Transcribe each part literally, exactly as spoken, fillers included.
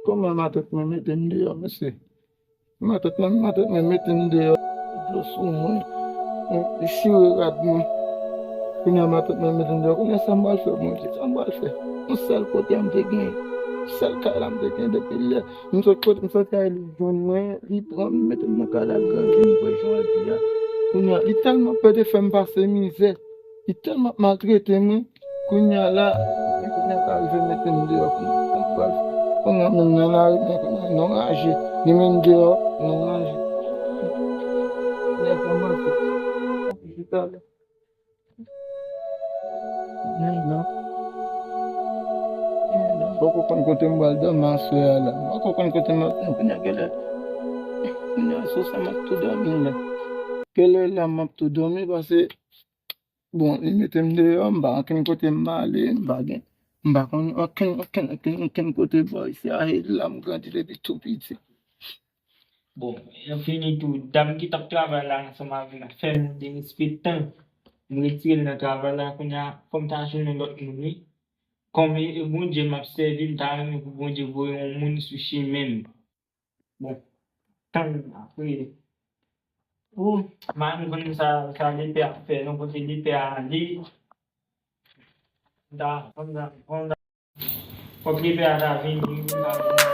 Kòman matant mwen mete m deyò, mesye? Matant mwen, matant mwen mete m deyò. Dlo sou mwen. Li chire rad mwen. Kounye a matant mwen mete m deyò. Kounye a sa m pral fè, Bondye? Sa m pral fè? Yon sèl kote a m te gen. Sèl kay la m te gen depi lè. M sot kote, m sot kay li jwenn mwen, li pran m, li mete m nan kay la, l grandi, m wè jan l ye a. Kounye a, li tèlman pede fè m pase mizè, li tèlman ap maltrete mwen, kounye a la, kounye a sa rive mete m deyò, kounye a sa m pral fè? Kounye a menm nan lari, men kounye a, non raje, li menm deyò, non raje. Kounye a sa m pral fè? Chita la. Men non. Men non. Poko konn kote m pral dòmi aswè a la. Poko konn kote m ap, kounye a, kèlè? Kounye a, sou sa m ap tou dòmi la. Kèlè la m ap tou dòmi, paske, bon, li mete m deyò, m pa okenn kote m ale, m pa gen, m pa konn okenn, okenn, okenn, okenn kote bò isi a, e la m grandi depi tou piti. Bon, yo fini tou. Dam ki t ap travay la ansanm avè m fè m derespektan. M retire l nan travay la kounye a. Fò m ta jwenn yon lòt moun, wi. Kòm e, e Bondye m ap sèvi, m ta renmen pou Bondye voye yon moun sou chemen m. Bon, tann apre. Ou, m pa konn sa, sa lepè ap fè, non, kote lepè a ale. M ta, m ta, m ta. Fòk lepè a ta vini, m ta vini.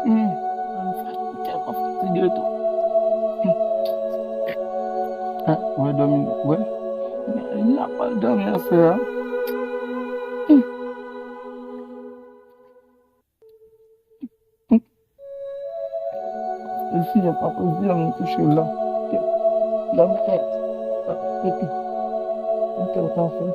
Hmm. Tèlman fatige tou. Hmm. Ah, wè dòmi, wè. N ap al dòmi aswè a. Hmm. Hmm. E si yo pa poze yo, m touche la. La m fè. Epi, m fè l pa fè.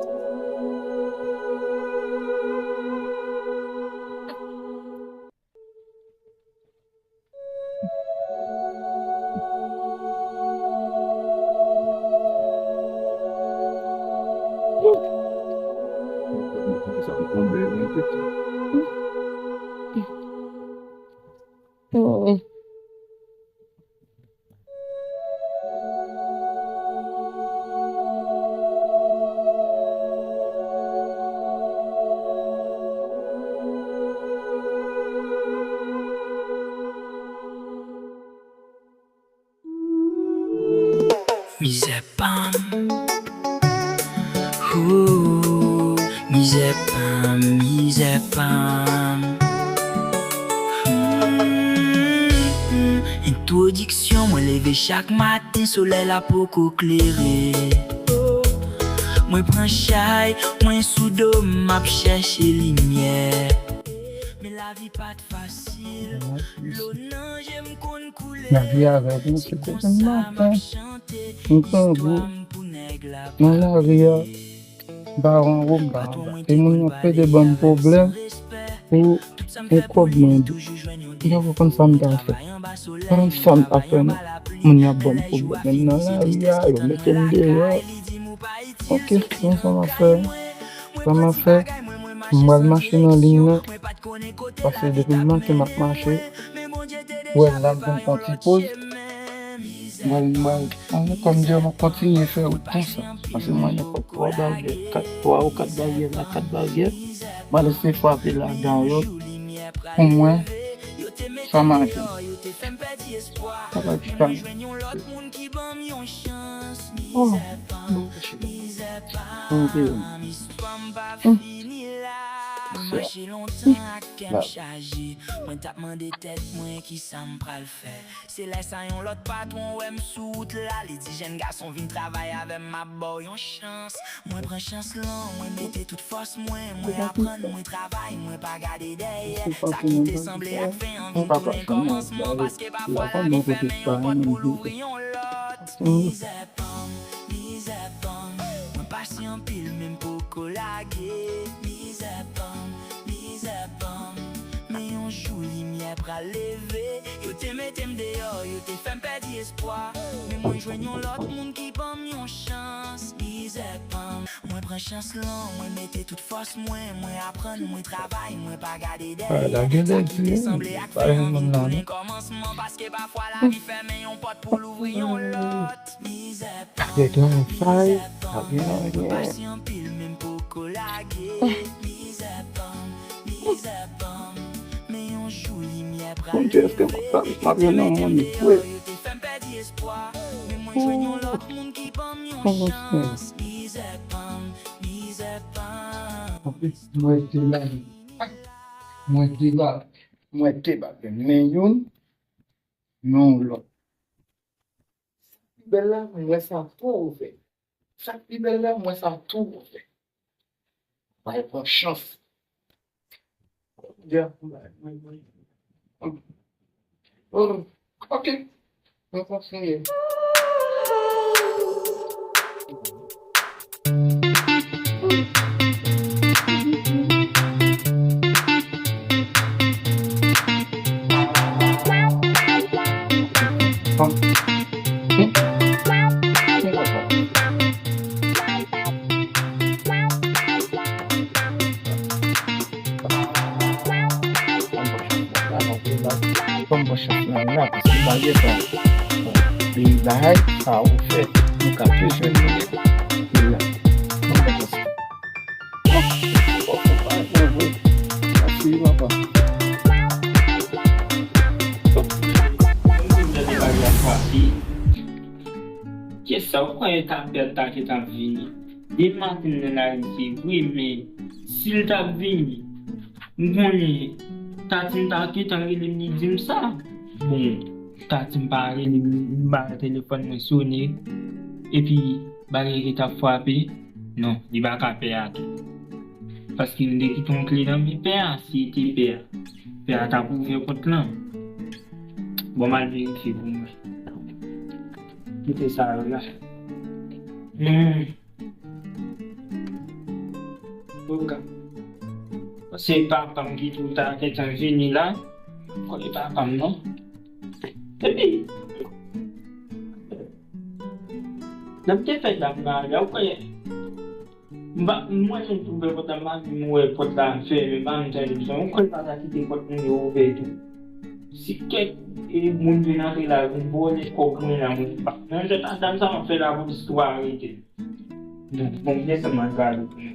Mizè pa m. Ooh, mizè pa m, mizè pa m. Hmm, entwodiksyon, mwen leve chak maten, solèy la poko klere. Mwen pran chay, mwen sou do m, m ap chèche limyè. Men lavi pa t fasil. Dlo nan je m konn koule. Lavi avèk ou, se kote m maten. M grandi nan lari a. M pa anwo, m pa anba. E moun yo pede ban m pwoblèm pou yon kòb mwen di. M pa konn sa m ta fè. M pa konn sa m ta fè, non. Moun yo ap ban m pwoblèm. Menm nan lari a, yo mete m deyò. Ok, men sa m ap fè. Sa m ap fè, m pral mache nan liy nan. Paske depi maten m ap mache, wè la m konn fè yon ti poz. Mwen, mwen, mwen, kòm di, mwen kontinye fè wout konsa. Paske mwen, nan fòk twa baryè, kat, twa ou kat baryè la, kat baryè. Mwen lese frape ladan yo. Pou mwen, sa mache. Sa pa di pa. Oh, bon, cheri. Bon, cheri. Hmm. Sa. Hmm. M chaje, mwen t ap mande tèt mwen kisa m pral fè. Se lè sa yon lòt patwon wè m sou wout la, li di, "Jèn gason, vin travay avè m, m ap ba w yon chans." Mwen pran chans lan, mwen mete tout fòs mwen, mwen aprann, mwen travay, mwen pa gade dèyè. Sa ki te sanble ak fen an vin tounen kòmansman, paske pafwa lavi fèmen yon pòt pou louvri yon lòt. Mizè pa m, mizè pa m, mwen pase anpil men m poko lage. Mizè pa m, mizè pa m, men yon jou limyè pral leve. Yo te mete m deyò, yo te fè m pèdi espwa, men mwen jwenn yon lòt moun ki ban m yon chans. Mizè pa m, mwen pran chans lan, mwen mete tout fòs mwen, mwen aprann, mwen travay, mwen pa gade dèyè. Sa ki te sanble ak fen an vin tounen kòmansman, paske pafwa lavi fèmen yon pòt pou louvri yon lòt. Mizè pa m, mizè pa m, mwen pase anpil men m poko lage. Mizè pa m, mizè pa m, men yon jou limyè pral leve. Yo te mete m deyò, yo te fè m pèdi espwa, men mwen jwenn yon lòt moun ki ban m yon chans. Mizè pa m, mizè pa m. Mwen te la, mwen te la, mwen te ba men youn, men yon lòt. Pi bèl la, mwen sa tou ouvè. Sa k pi bèl la, mwen sa tou ouvè. Bay pran chans. Ya, bay, bay, bay. Oh, ok. Mwen kontinye. Ban m pran chans lan la, paske malgre sa, li bay sa ou fè, nou ka bezwen nou. Li la. Ban m pran chans. Mèsi, papa. Kisa w kwè Tapèt ta gentan vini? Demen maten nan lari se vre, men si l t ap vini, m konnen Tatim ta gentan rele m, li di m sa. Bon, Tatim pa rele m, m ba telefòn mwen sone, epi bagay ki t ap frape, non, li pa ka pè a tou. Paske m te kite yon kle nan men pè a, si te pè a, pè a t ap ouvè pòt lan. Bon, m al verifye pou mwen. Kite sa yo la. Hmm. Oka. Se papa m ki tou ta gentan vini la. Kote papa m non? Epi, lè m te fè dam nan ale, ou konnen, m pa, mwen menm tou ouvè pòt la, m pa vin wè pòt la fèmen, m pa menm tande m sonn. Ou konnen m pa ta kite pòt moun yo ouvè tou. Si kèk, e, moun vin antre la, vin vòlè kòb mwen la, mwen pa. Menm jan dam sa m ap fè lapolis tou arete. Bon, bon, byen sèlman gade pou mwen.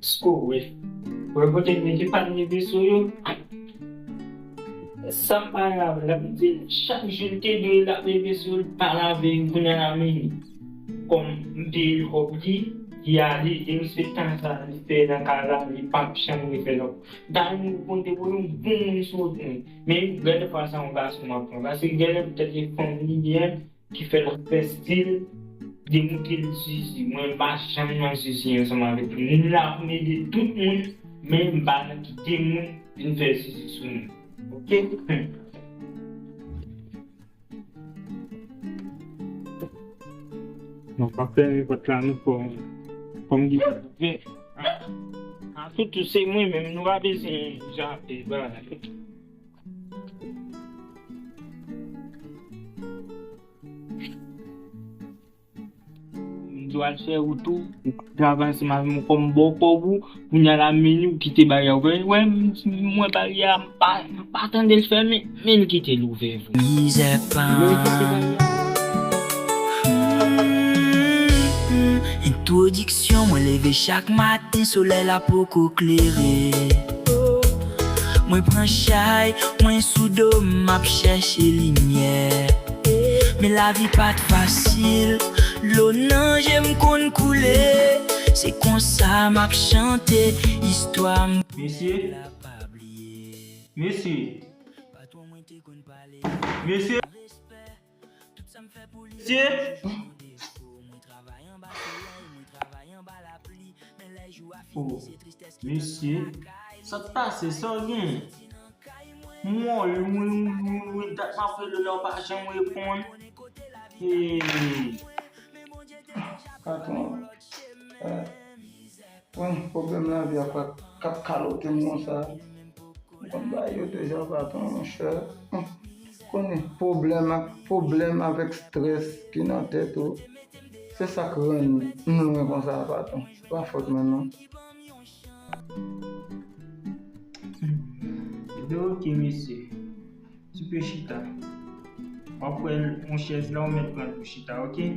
Sko, wi. Wè kote m mete pal leve sou yo. Sa m pa lave, l ap di l, chak jou l te dwe lave veso, l pa lave yo, kounye a la men li. Kòm m peye l kòb li, li ale, derespektan sa li fè nan kay la, li p ap janm refè l ankò. M ta renmen pou konte pou yon bon moun sou wout mwen. Men, gen de fwa se yon gason m ap pran. Paske gen de poutèt se fanm li ye, ki fè l ap fè stil demoute l zizi. Mwen pa janm nan zizi ansanm avèk li. M la pou m ede tout moun, men m pa nan kite moun vin fè zizi sou mwen. Oke? Non, pa fèmen pòt la non, fò, fò m gen ouvè. A, a, toutou, se mwen menm, nou pa bezwen jape bagay. M di w al fè wout ou, ou travay ansanm avè m, ou kòm ba w kòb ou, kounye a la men li, ou kite bagay ou fèmen. Wè, m, mwen bagay a, m pa, m pa tande l fèmen, men l kite l ouvè vre. Mizè pa m. Entwodiksyon, mwen leve chak maten, solèy la poko klere. Mwen pran chay, mwen sou do m, m ap chèche limyè. Men lavi pa t fasil, dlo nan je m konn koule. Se konsa m ap chante istwa m. Mesye. Mesye. Mesye. Mesye. Oh, mesye. Sa k pase? Sa w gen? Mwen, mwen, mwen, mwen, dat m ap rele w la, w pa janm reponn. Hey. Patwon, eh, bon, pwoblèm lavi a k ap kalote m konsa. M konn bagay yo deja, patwon, monchè. Konnen pwoblèm ak, pwoblèm avèk estrès ki nan tèt ou, se sa k rann m lwen konsa, patwon. Se pa fòt mwen, non. Ebyen, oke, mesye. Ti pe chita. W ap wè yon chèz la, ou mèt pran pou chita, oke?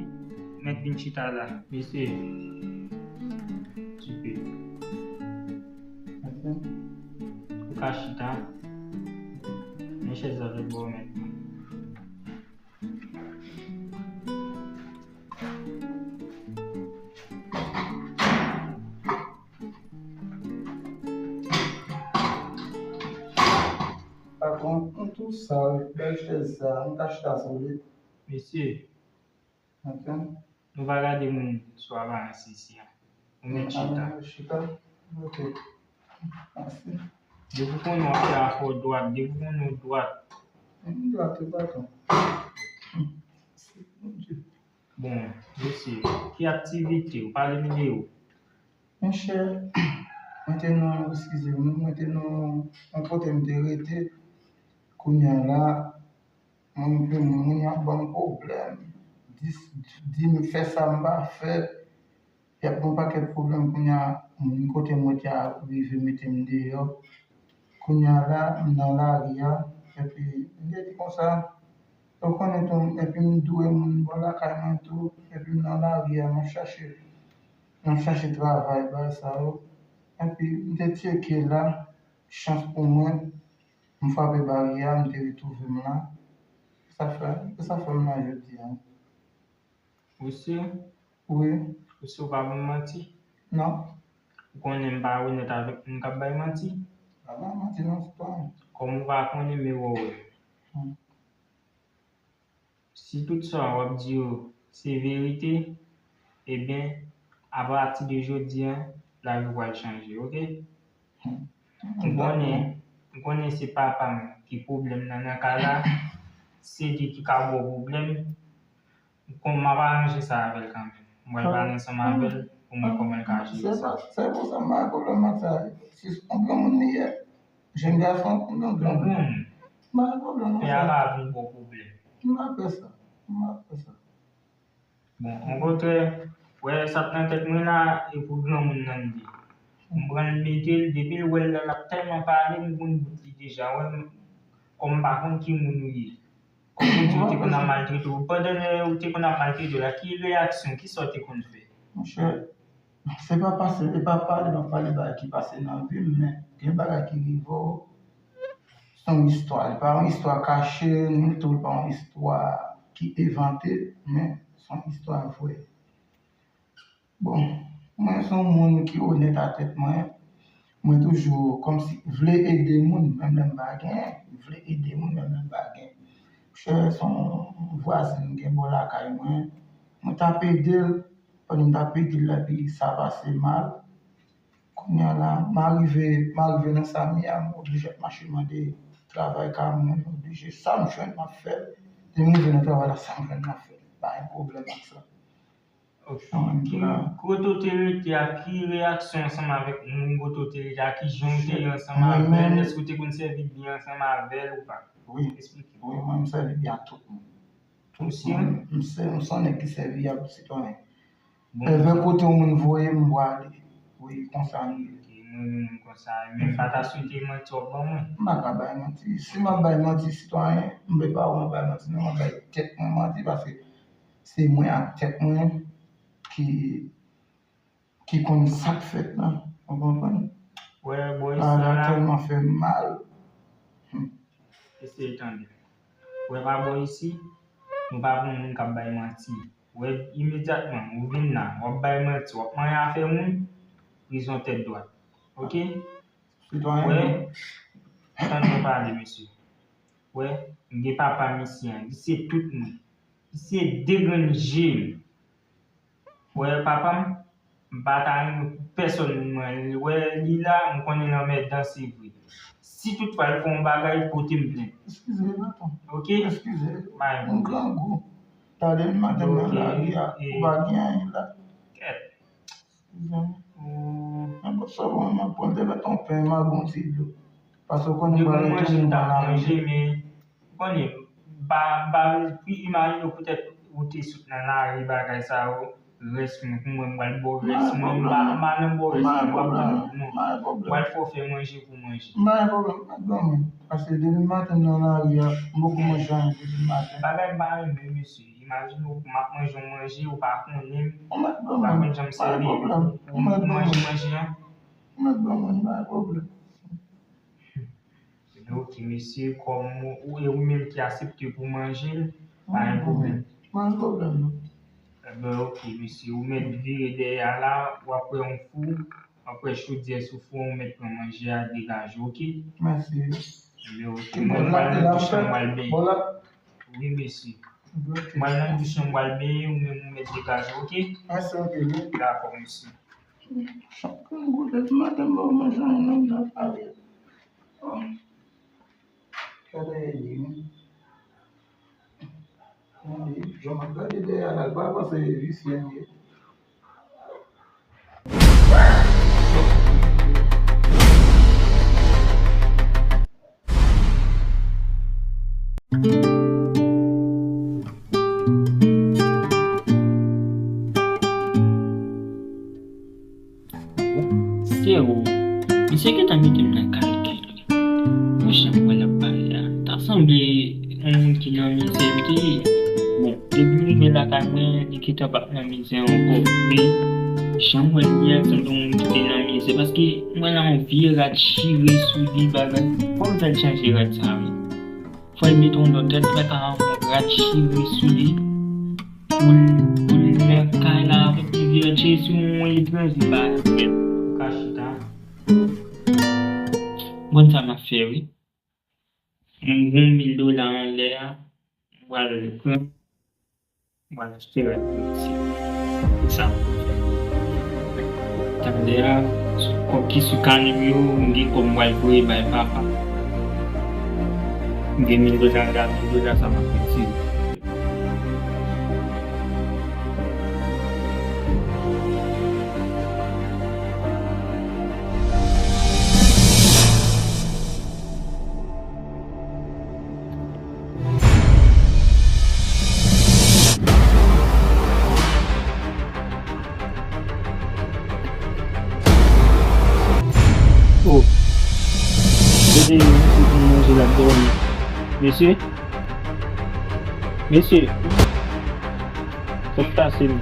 Mèt vin chita la. Mesye. Ti pe. Ou ka chita. Men chèz la, lòt bò, ou mèt pran. Patwon, m tou sal, bèl chèz sa, m ka chita sou li. Mesye, nou pa gade moun sou aparans isi a. Ou mèt chita. Ah, chita? Ok. Mèsi. Depi w konnen w ap fè afè w dwat, depi w konnen w dwat. M dwat wi, patwon. Mèsi, Bondye. Bon, mesye, ki aktivite w? Pale m de ou. Monchè, mwen te nan, eskize m, mwen te nan yon kote m te rete. Kounye a la, mwen menm, moun yo ap ban m pwoblèm. Di, di m fè sa m pa fè. Y ap ban m pakèt pwoblèm kounye a, moun kote m rete a rive mete m deyò. Kounye a la, m nan lari a, epi m te di konsa, ou konnen tou, epi m dwe moun bò lakay mwen tou, epi m nan lari a, m ap chache, m ap chache travay, bagay sa yo. Epi m te tcheke la, chans pou mwen, m frape baryè a, m te retwouve m la. Sa fè, sa fè m la jodi a. Ou si? Wi. Ou si ou pa ban m manti? Non. Ou konnen m pa onèt avèk moun k ap bay manti? Pa bay manti non, sitwayen. Kòm ou pa konnen, men wè w wè. Hmm. Si tout sa w ap di yo se verite, ebyen, apati de jodi a, lavi w pral chanje, oke? Hmm. M konnen, m konnen se papa m ki pwoblèm nan nan kay la, se li ki ka ba w pwoblèm, Kon m ap aranje sa avè l kanmenm. Mwen pral pale ansanm avè l pou m wè kòman l ka jere sa. Se pa, se pou sa m pa gen pwoblèm ak sa. Si se yon granmoun li ye, jèn gason, yon granmoun. M pa gen pwoblèm ak sa. Pè a pa vin ba w pwoblèm. M pa pè sa. M pa pè sa. Bon, okontrè, wè sa k nan tèt mwen la, e pou granmoun nan li ye. M pran l mete l, depi l wè l la, l ap tèlman pale, m konn bout li deja. Wè, m, kòm m pa konn ki moun ou ye. Kòm ou di ou te konn ap maltrete w, pandan lè ou te konn ap maltrete w la, ki reyaksyon, kisa w te konn fè? Monchè, se pa pase, se pa pale m ap pale bagay ki pase nan vi m, men gen bagay ki rive w, se yon istwa. Li pa yon istwa kache, ni tou li pa yon istwa ki envante, men se yon istwa vre. Bon, mwen se yon moun ki onèt a tèt mwen. Mwen toujou kòmsi vle ede moun, menm lè m pa gen. M vle ede moun, menm lè m pa gen. Monchè, se yon vwazen m gen bò lakay mwen. Mwen t ap ede l, pandan m t ap ede l la, epi sa pase mal. Kounye a la, m arive, m arive nan sa m ye a, m oblije ap mache mande travay ka mwen, m oblije, sa m jwenn, m ap fè l. Depi m rive nan travay la, sa m jwenn, m ap fè l. Pa gen pwoblèm ak sa. Ok. Ki, kote w te rete a, ki reyaksyon ansanm avèk moun kote w te rete a, ki jan w te ye ansanm avè l, èske w te konn sèvi byen ansanm avè l ou pa? Wi. Eksplike. Wi, mwen m sèvi byen ak tout moun. Tout moun. M se, m se yon nèg ki sèvyab, sitwayen. Bon. Èvè kote yon moun voye m, m prale. Wi, konsa m ye. Ok, mwen menm konsa. Men pa ta swete manti w ap ban mwen. M pa ka bay manti. Si m ap bay manti, sitwayen, m pe pa wè m ap bay manti, non, m ap bay tèt mwen manti, paske se mwen ak tèt mwen ki, ki konn sa k fèt la. Ou konprann? Wè, bò isi la. Bagay la tèlman fè m mal. Hmm. Eseye tande. Wè, pa bò isi, nou pa pran moun k ap bay manti. Wè, imedyatman, ou vin la, w ap bay manti, w ap manyen afè moun, prizon tèt dwat. Oke? Sitwayen. Wè, tann mwen pale, mesye. Wè, m gen papa misye an, li se tout mwen. Li se de grenn je m. Wè, papa m, m pa ta renmen pou pèsòn moun mwen. Wè, li la, m konnen l anmèdan, se vre. Si toutfwa l fè yon bagay, pote m plent. Eskize, tonton. Oke? Eskize. Bay yon grangou. Talè maten nan lari a, ou pa gen anyen la. Kèt. Eskize m. Nenpòt sa bon, m ap pran te mèt yon pen, m ap bon ti dlo. Paske w konnen m pral retounen nan lari. Ou konnen, m pa, m pa, imajine w poutèt ou te sot nan lari, bagay sa yo, rès mwen, pou mwen, m pral ba w rès mwen, m pa, m pa nan ba w rès mwen, m pa pran non. M pral fè w fè manje pou manje. M pa gen pwoblèm, m pa gen pwoblèm. Paske depi maten m nan lari a, m poko manje anyen depi maten. Bagay m pa renmen, mesye. Imajine w, m ap manje yon manje, ou pa konnen m, ou pa konn jan m sèvi pou manje manje an. Ou mèt ban mwen, pa gen pwoblèm. Ebyen, oke, mesye, kòm ou, e ou menm ki aksepte pou manje l, pa gen pwoblèm. Pa gen pwoblèm, non. Ebyen, oke, mesye, ou mèt vire dèyè a la, w ap wè yon fou, w ap wè chodyè sou fou, ou mèt pran manje a, degaje, oke? Mèsi. Ebyen, oke, mwen, m pral nan douch lan, m pral benyen. Wi, mesye. Ebyen, oke. M pral nan douch lan, m pral benyen, ou menm, ou mèt degaje, oke? Mèsi anpil, wi. Dakò, mesye. Chak moun goute, maten m pa manje anyen, non, m nan pale. Gade li, wi. Jan m ap gade dèyè a la, l pa panse visye m ye. Sero, misye gentan mete m nan kalkil. Monchè, mwen l ap pale a. Ta sanble yon moun ki nan mizè m te ye. Bon, depi m rive lakay mwen, li gentan pa nan mizè ankò. Men, jan m wè l ye a, sanble yon moun ki te nan mizè. Paske m wè l a yon vye rad chire sou li, bagay. Fò m fè l chanje rad sa, wi. Fò l mete yon lòt rad, m wè l a yon rad chire sou li. Pou l, pou l nan kay la, avèk yon vye rad chire sou yon etranje, bagay. Ou ka chita. Bon, sa m ap fè, wi. Mwen gen mil dola anlè a, mwen pral pran, mwen pral achte rad pou misye. Se sa mwen fè. Talè a, kòb ki sou kane m yo, mwen gen kòb mwen pral voye bay papa. Mwen gen mil dola anlè a, mil dola sa mwen ap retire. Oh. Mesye, mesye, mesye, mesye. Mesye. Sa k pase m?